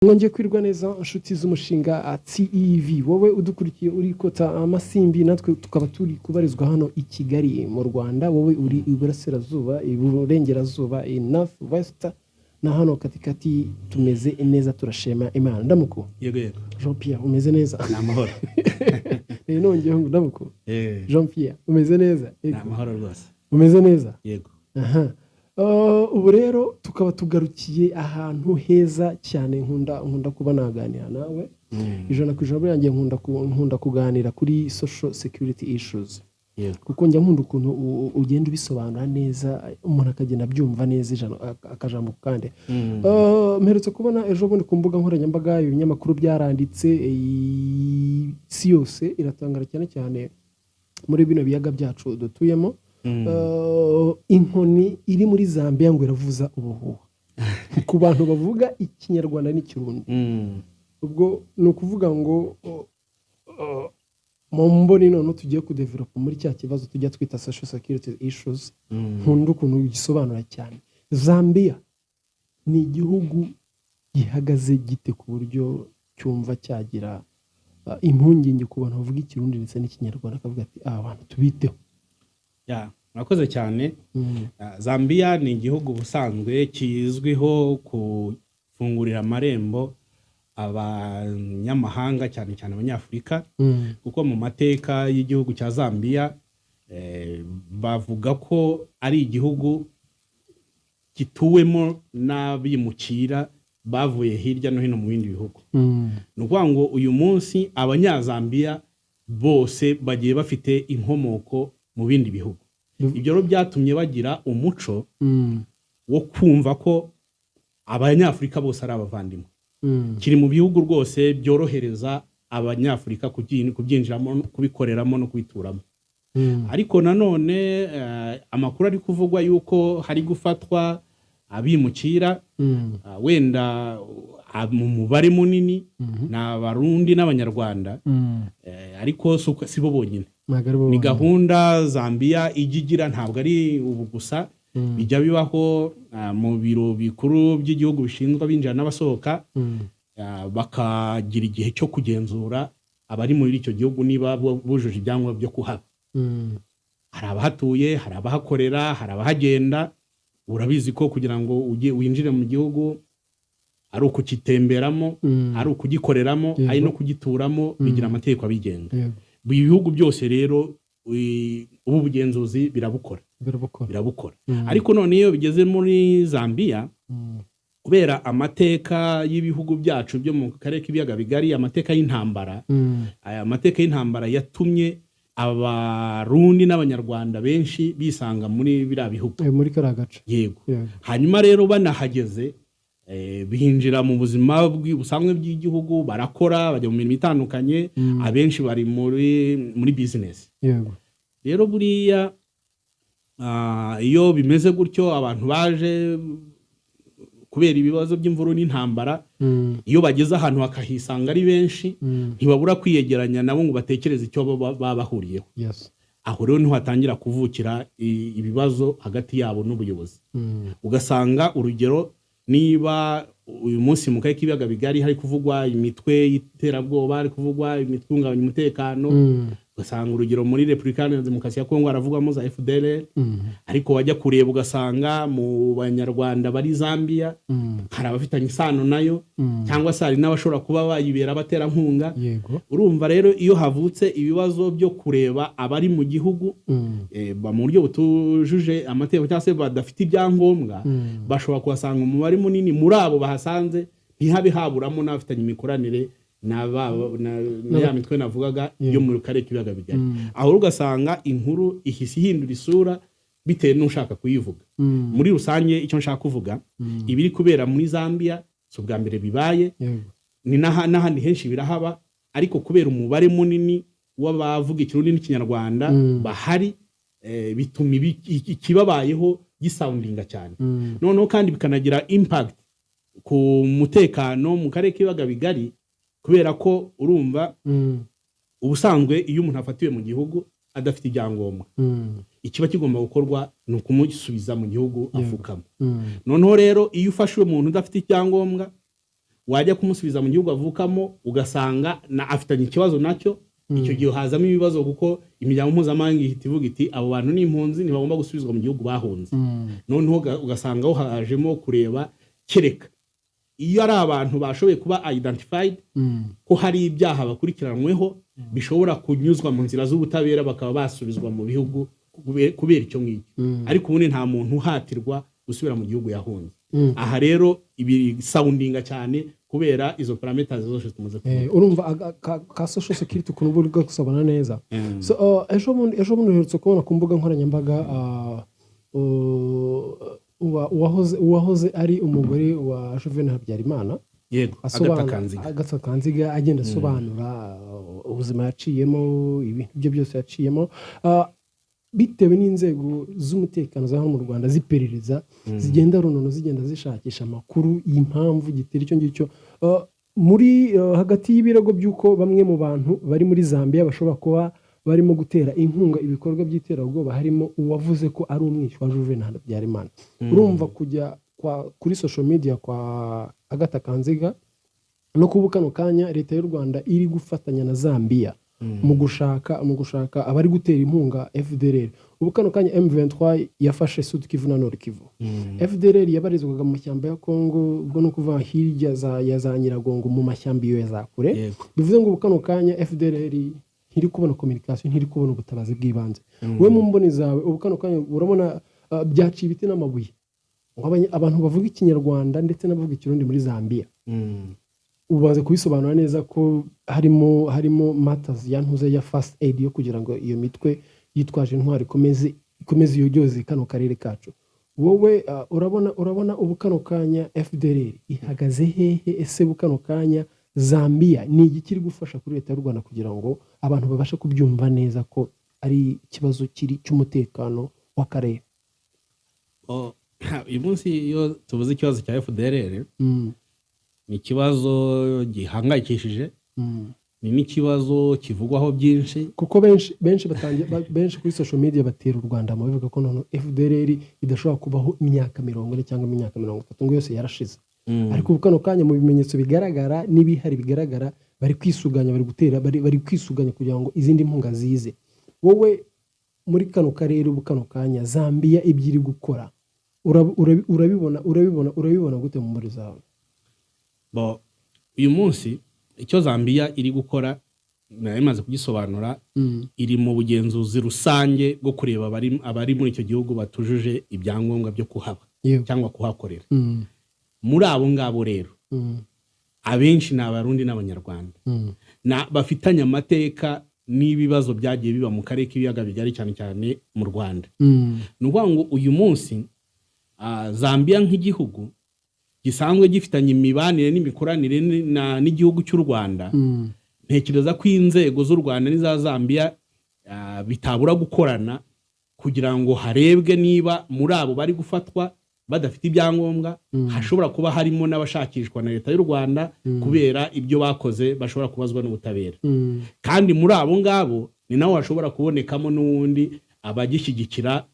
Mwongeye kwirwa neza, inshuti z'umushinga TEV. Wowe udukurikiye uri kota amasimbi, natwe tukaba turi kubarizwa hano i Kigali mu Rwanda. Wowe uri iburasirazuba, iburengerazuba, i north west na hano katikati, tumeze neza, turashima Imana. Ndamuku. Yego. Jean Pierre, umeze neza? Ni amahoro. Nongeyeho ngo ndamuku. Jean Pierre, umeze neza? Ni amahoro rwose. Umeze neza? Yego. Aha. Ubu rero tukaba tugarukiye ahantu heza cyane. Nkunda kuba naganira nawe 100%. Buriya njye nkunda kuganira kuri social security issues, kuko njya nkunda ukuntu ugenda ubisobanura neza, umuntu akagenda abyumva neza ijana akajambo kandi. Mperutse kubona ejo bundi ku mbuga nkoranyambaga, ibinyamakuru byaranditse, isi yose iratangara, cyane cyane muri bino biyaga byacu dutuyemo. Inkoni iri muri Zambia ngo iravuza ubuhuha ku bantu bavuga Ikinyarwanda n'Ikirundi. Ubwo ni ukuvuga ngo mu mboni noneho tugiye kudevelopa muri cya kibazo tujya twita social security issues. Nkunda ukuntu ugisobanura cyane. Zambia ni igihugu gihagaze gite ku buryo cyumva cyagira impungenge ku bantu bavuga Ikirundi ndetse n'Ikinyarwanda, akavuga ati: "Aba bantu tubiteho"? Ya, murakoze cyane. Zambia ni igihugu ubusanzwe kizwiho gufungurira amarembo abanyamahanga, cyane cyane Abanyafurika, kuko mu mateka y'igihugu cya Zambia bavuga ko ari igihugu gituwemo n'abimukira bavuye hirya no hino mu bindi bihugu. Ni ukuvuga ngo uyu munsi Abanyazambiya bose bagiye bafite inkomoko mu bindi bihugu. Ibyo rero byatumye bagira umuco wo kumva ko Abanyafurika bose ari abavandimwe. Kiri mu bihugu rwose byorohereza Abanyafurika kubyinjiramo, kubikoreramo no kubituramo. Ariko nanone amakuru ari kuvugwa yuko hari gufatwa abimukira, wenda mu mubare munini ni Abarundi n'Abanyarwanda, ariko si bo bonyine. Ntabwo ari bo Ni bonyine. gahunda Zambia ijya igira, ntabwo ari ubu gusa. Bijya bibaho mu biro bikuru by'igihugu bishinzwe abinjira n'abasohoka, bakagira igihe cyo kugenzura abari muri icyo gihugu niba bujuje ibyangombwa byo kuhaba. Hari abahatuye, hari abahakorera, hari abahagenda. Urabizi ko kugira ngo ujye winjire mu gihugu ari ukugitemberamo, ari ukugikoreramo, ari no kugituramo, bigira amategeko abigenga. Ibihugu byose rero ubu bugenzuzi birabukora. Birabukora. Birabukora. Ariko none iyo bigeze muri Zambia, kubera amateka y'ibihugu byacu byo mu karere k'Ibiyaga Bigari, amateka y'intambara, aya mateka y'intambara yatumye Abarundi n'Abanyarwanda benshi bisanga muri biriya bihugu. Muri kariya gace. Yego. Hanyuma rero banahageze, binjira mu buzima busanzwe bw'igihugu, barakora, bajya mu mirimo itandukanye. Abenshi bari muri bizinesi. Rero buriya iyo bimeze gutyo, abantu baje kubera ibibazo by'imvuru n'intambara, iyo bageze ahantu bakahisanga ari benshi, ntibabura kwiyegeranya nabo ngo batekereze icyo baba bahuriyeho. Aho rero niho hatangira kuvukira ibibazo hagati yabo n'ubuyobozi. Ugasanga urugero, niba uyu munsi mu karere k'Ibiyaga Bigari hari kuvugwa imitwe y'iterabwoba, hari kuvugwa imitwe ihungabanya umutekano, ugasanga urugero muri Repubulika Iharanira Demokarasi ya Kongo haravugwamo za FDLR, ariko wajya kureba ugasanga mu Banyarwanda bari Zambia hari abafitanye isano nayo, cyangwa se hari n'abashobora kuba bayibera abaterankunga. Urumva rero iyo havutse ibibazo byo kureba abari mu gihugu mu buryo butujuje amategeko cyangwa se badafite ibyangombwa, bashobora kuhasanga umubare munini. Muri abo bahasanze ntihabe haburamo n'abafitanye imikoranire na ya mitwe navugaga yo mu karere k'Ibiyaga Bigari. Aho rero ugasanga inkuru ihise ihindura isura bitewe n'ushaka kuyivuga. Muri rusange, icyo nshaka kuvuga, ibiri kubera muri Zambia si ubwa mbere bibaye. Ni n'ahandi henshi birahaba, ariko kubera umubare munini w'abavuga Ikirundi n'Ikinyarwanda bahari, bituma ikibabayeho gisoundinga cyane. Noneho kandi bikanagira impact ku mutekano mu karere k'Ibiyaga Bigari, kubera ko urumva, ubusanzwe iyo umuntu afatiwe mu gihugu adafite ibyangombwa, ikiba kigomba gukorwa ni ukumusubiza mu gihugu avukamo. Noneho rero iyo ufashe uwo muntu udafite icyangombwa, Wajya kumusubiza mu gihugu avukamo, ugasanga na afitanye ikibazo nacyo. Icyo gihe hazamo ibibazo, kuko imiryango mpuzamahanga ihita ivuga iti: "Abo bantu ni impunzi, ntibagomba gusubizwa mu gihugu bahunze." Noneho ugasanga ho hajemo kureba, kereka iyo ari abantu bashoboye kuba identified ko hari ibyaha bakurikiranyweho bishobora kunyuzwa mu nzira z'ubutabera, bakaba basubizwa mu bihugu kubera icyo ngicyo. Ariko ubundi nta muntu uhatirwa gusubira mu gihugu yahunze. Aha rero ibi soundinga cyane kubera izo parameters zose tumaze kuvuga. Urumva ka social security ukuntu uba uri gusobana neza. So, ejo bundi uherutse kubona ku mbuga nkoranyambaga uwahoze ari umugore wa Juvenal Habyarimana Yego, Agatha Kanziga. Agatha Kanziga agenda asobanura ubuzima yaciyemo, ibintu bye byose yaciyemo, bitewe n'inzego z'umutekano za hano mu Rwanda z'iperereza zigenda runono, zigenda zishakisha amakuru y'impamvu gitera icyo ngicyo. Muri hagati y'ibirego by'uko bamwe mu bantu bari muri Zambia bashobora kuba barimo gutera inkunga ibikorwa by'iterabwoba, harimo uwavuze ko ari umwishywa wa Juvenal Habyarimana. Urumva kujya kuri social media kwa Agatha Kanziga no kuba kano kanya leta y'u Rwanda iri gufatanya na Zambia mu gushaka abari gutera inkunga FDLR. Ubu kano kanya M23 yafashe Sud Kivu na Nord Kivu. FDLR yabarizwaga mu mashyamba ya Congo, ubwo ni ukuvuga hirya ya za Nyiragongo, mu mashyamba iyo ya za kure. Bivuze ngo ubu kano kanya FDLR ntiri kubona communication, ntiri kubona ubutabazi bw'ibanze. Wowe mu mboni zawe, ubu kano kanya urabona byaciye ibiti n'amabuye ngo abantu bavuga Ikinyarwanda ndetse n'abavuga Ikirundi muri Zambia, ubaze kubisobanura neza ko harimo matters ya ntuze ya first aid yo kugira ngo iyo mitwe yitwaje intwaro ikomeze yoyoze kano karere kacu. Wowe urabona ubu kano kanya FDLR ihagaze hehe? Ese ubu kano kanya Zambia ni igiki iri gufasha kuri leta y'u Rwanda kugira ngo abantu babashe kubyumva neza ko ari ikibazo kiri cy'umutekano w'akarere? Oh, uyu munsi iyo tuvuze ikibazo cya FDLR, ni ikibazo gihangayikishije, ni n'ikibazo kivugwaho byinshi. Kuko benshi benshi batangiye benshi kuri social media batera u Rwanda mu bivuga ko none FDLR idashobora kubaho imyaka 40 cyangwa imyaka 30, ngo yose yarashize. Ariko ubu kano kanya, mu bimenyetso bigaragara n'ibihari bigaragara, bari kwisuganya, bari gutera, bari kwisuganya kugira ngo izindi nkunga zize. Wowe muri kano karere, ubu kano kanya Zambia ibyo iri gukora, urabibona gute mu muri zawe? Bo, uyu munsi icyo Zambia iri gukora nari imaze kugisobanura. Iri mu bugenzuzi rusange bwo kureba abari muri icyo gihugu batujuje ibyangombwa byo kuhaba cyangwa kuhakorera. Muri abo ngabo rero, abenshi ni Abarundi n'Abanyarwanda na bafitanye amateka n'ibibazo byagiye biba mu karere k'Ibiyaga Bigari, cyane cyane mu Rwanda. Ni ukuvuga ngo uyu munsi Zambia nk'igihugu gisanzwe gifitanye imibanire n'imikoranire n'igihugu cy'u Rwanda, ntekereza ko inzego z'u Rwanda n'iza Zambia bitabura gukorana kugira ngo harebwe niba muri abo bari gufatwa badafite ibyangombwa hashobora kuba harimo n'abashakishwa na leta y'u Rwanda kubera ibyo bakoze bashobora kubazwa n'ubutabera. Kandi muri abo ngabo ni naho hashobora kubonekamo n'ubundi abagishyigikira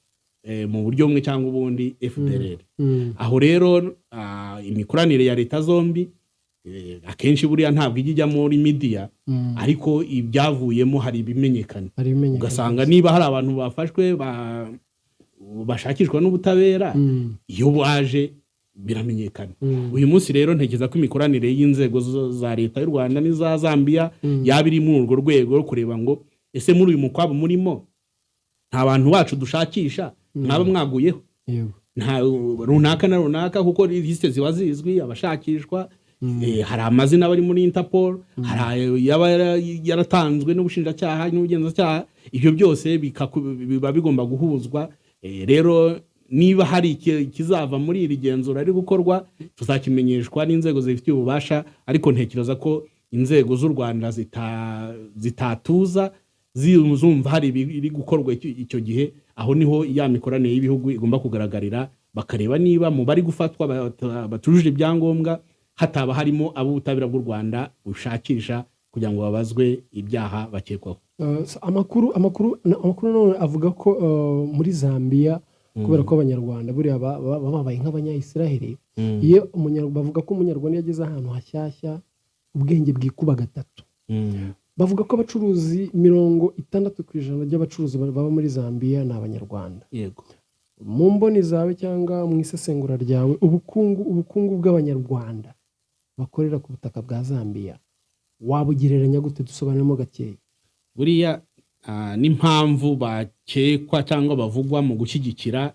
mu buryo bumwe cyangwa ubundi FDLR. Aho rero imikoranire ya leta zombi akenshi buriya ntabwo ijya ijya muri media, ariko ibyavuyemo hari ibimenyekana. Hari ibimenyekana. Ugasanga niba hari abantu bafashwe bashakishwa n'ubutabera, iyo baje biramenyekana. Uyu munsi rero ntekereza ko imikoranire y'inzego za leta y'u Rwanda n'iza Zambia yaba iri muri urwo rwego rwo kureba ngo: ese muri uyu mukwabo murimo nta bantu bacu dushakisha mwaba mwaguyeho, nta runaka na runaka? Kuko lisite ziba zizwi abashakishwa. Hari amazina bari muri Interpol, hari ayo yaba yaratanzwe n'ubushinjacyaha n'ubugenzacyaha. Ibyo byose biba bigomba guhuzwa. Rero niba hari ikizava muri iri genzura riri gukorwa, tuzakimenyeshwa n'inzego zibifitiye ububasha. Ariko ntekereza ko inzego z'u Rwanda zitatuza zumva hari ibiri gukorwa icyo gihe. Aho niho ya mikoranire y'ibihugu igomba kugaragarira, bakareba niba mu bari gufatwa batujuje ibyangombwa hataba harimo abo ubutabera bw'u Rwanda bushakisha kugira ngo babazwe ibyaha bakekwaho. So amakuru nanone avuga ko muri Zambia Kubera ko Abanyarwanda buriya babaye nk'Abanyayisiraheli. Iyo bavuga ko Umunyarwanda iyo ageze ahantu hashyashya, ubwenge bwikuba gatatu. Bavuga ko abacuruzi, 60% by'abacuruzi baba muri Zambia ni Abanyarwanda. Mu mboni zawe cyangwa mu isesengura ryawe, ubukungu bw'Abanyarwanda bakorera ku butaka bwa Zambia wabugereranya gute? Dusobanuremo gakeya. Buriya n'impamvu bakekwa cyangwa bavugwa mu gushyigikira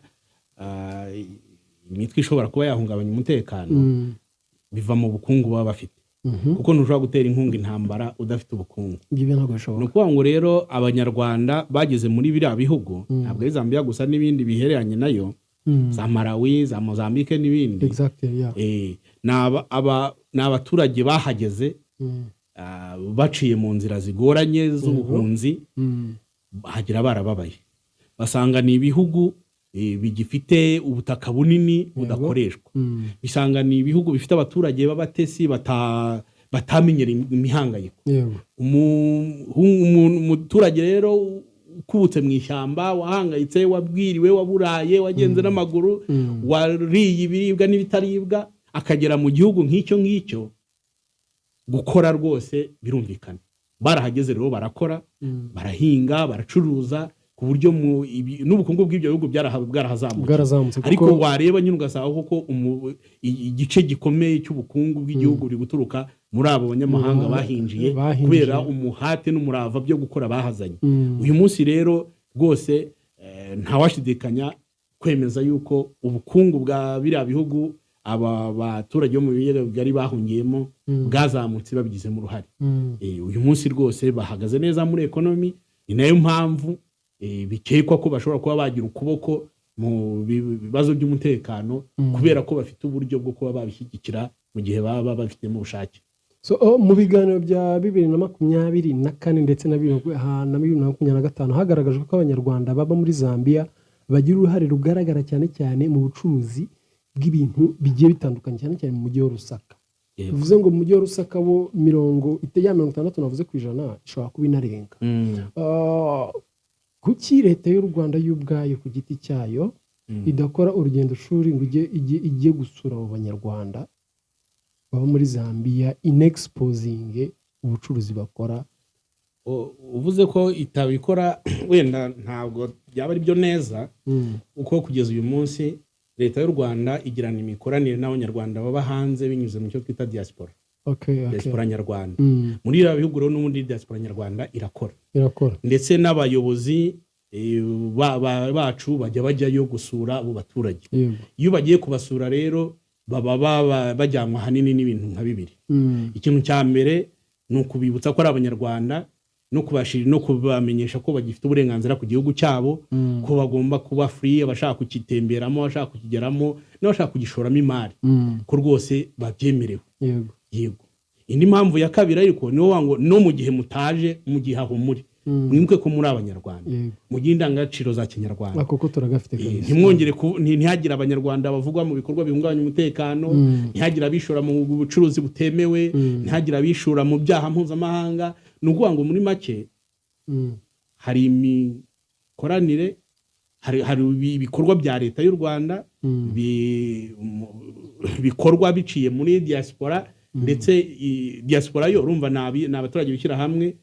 imitwe ishobora kuba yahungabanya umutekano biva mu bukungu baba bafite, kuko ntushobora gutera inkunga intambara udafite ubukungu. Ibyo ntabwo Ni bishoboka. ukuvuga ngo rero Abanyarwanda bageze muri biriya bihugu, ntabwo ari Zambia gusa, n'ibindi bihereranye nayo, za Malawi, za Mozambique n'ibindi. Ni abaturage bahageze baciye mu nzira zigoranye z'ubuhunzi, bahagera barababaye, basanga ni ibihugu bigifite ubutaka bunini budakoreshwa, bisanga ni ibihugu bifite abaturage b'abatesi batamenyera imihangayiko. Umuturage rero ukubutse mu ishyamba, wahangayitse, wabwiriwe, waburaye, wagenze n'amaguru, wariye ibiribwa n'ibitaribwa, akagera mu gihugu nk'icyo ngicyo, gukora rwose birumvikana. Barahageze rero barakora, barahinga, baracuruza, ku buryo n'ubukungu bw'ibyo bihugu bwarahazamutse. Bwarazamutse. Ariko Kuko wareba nyine ugasanga koko igice gikomeye cy'ubukungu bw'igihugu buri guturuka muri abo banyamahanga bahinjiye, Bahinjiye. kubera umuhate n'umurava byo gukora bahazanye. Uyu munsi rero rwose ntawashidikanya kwemeza yuko ubukungu bwa biriya bihugu aba baturage bo mu Biyaga Bigari bahungiyemo bwazamutse babigizemo uruhare. Uyu munsi rwose bahagaze neza muri economy. Ni nayo mpamvu bikekwa ko bashobora kuba bagira ukuboko mu bibazo by'umutekano, kubera ko bafite uburyo bwo kuba babishyigikira mu gihe baba babifitemo ubushake. So, mu biganiro bya 2024 ndetse na 2025, hagaragajwe ko Abanyarwanda baba muri Zambia bagira uruhare rugaragara cyane cyane mu bucuruzi bw'ibintu bigiye bitandukanye, cyane cyane mu mujyi wa Lusaka. Bivuze ngo mu mujyi wa Lusaka bo mirongo ya 60 navuze ku ijana ishobora kuba inarenga. Kuki Leta y'u Rwanda yo ubwayo ku giti cyayo idakora urugendo shuri ngo ijye gusura abo Banyarwanda baba muri Zambia, inexposinge ubucuruzi bakora? Uvuze ko itabikora, wenda ntabwo byaba ari byo neza, uko kugeza uyu munsi Leta y'u Rwanda igirana imikoranire n'Abanyarwanda baba hanze binyuze mu cyo twita diaspora, diaspora nyarwanda. Muri biriya bihugu rero n'ubundi diaspora nyarwanda irakora, Irakora. ndetse n'abayobozi bacu bajya bajyayo gusura abo baturage. Iyo bagiye kubasura rero, baba bajyanwa ahanini n'ibintu nka bibiri. Ikintu cya mbere ni ukubibutsa ko ari Abanyarwanda no kubamenyesha ko bagifite uburenganzira ku gihugu cyabo, ko bagomba kuba free, abashaka kukitemberamo, abashaka kukigeramo n'abashaka kugishoramo imari, ko rwose babyemerewe. Yego. Indi mpamvu ya kabiri ariko ni ngo no mu gihe mutaje, mu gihe aho muri, mwibuke ko muri Abanyarwanda, mugire indangagaciro za kinyarwanda. Ako ko turagafite kabisa. Ntimwongere ntihagire Abanyarwanda bavugwa mu bikorwa bihungabanya umutekano, ntihagire abishora mu bucuruzi butemewe, ntihagire abishora mu byaha mpuzamahanga. Ni ukuvuga ngo muri make hari imikoranire, hari ibikorwa bya Leta y'u Rwanda bikorwa biciye muri diaspora, ndetse diaspora yo urumva ni abaturage bishyira hamwe,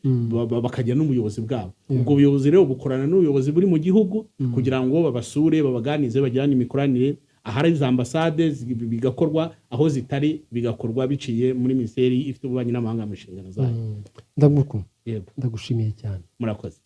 bakajya n'ubuyobozi bwabo. Ubwo buyobozi rero bukorana n'ubuyobozi buri mu gihugu kugira ngo babasure, babaganize, bagirane imikoranire. Ahari za ambasade bigakorwa, aho zitari bigakorwa biciye muri minisiteri ifite ububanyi n'amahanga mu nshingano zayo. Ndaguku Yego. Ndagushimiye cyane. Murakoze.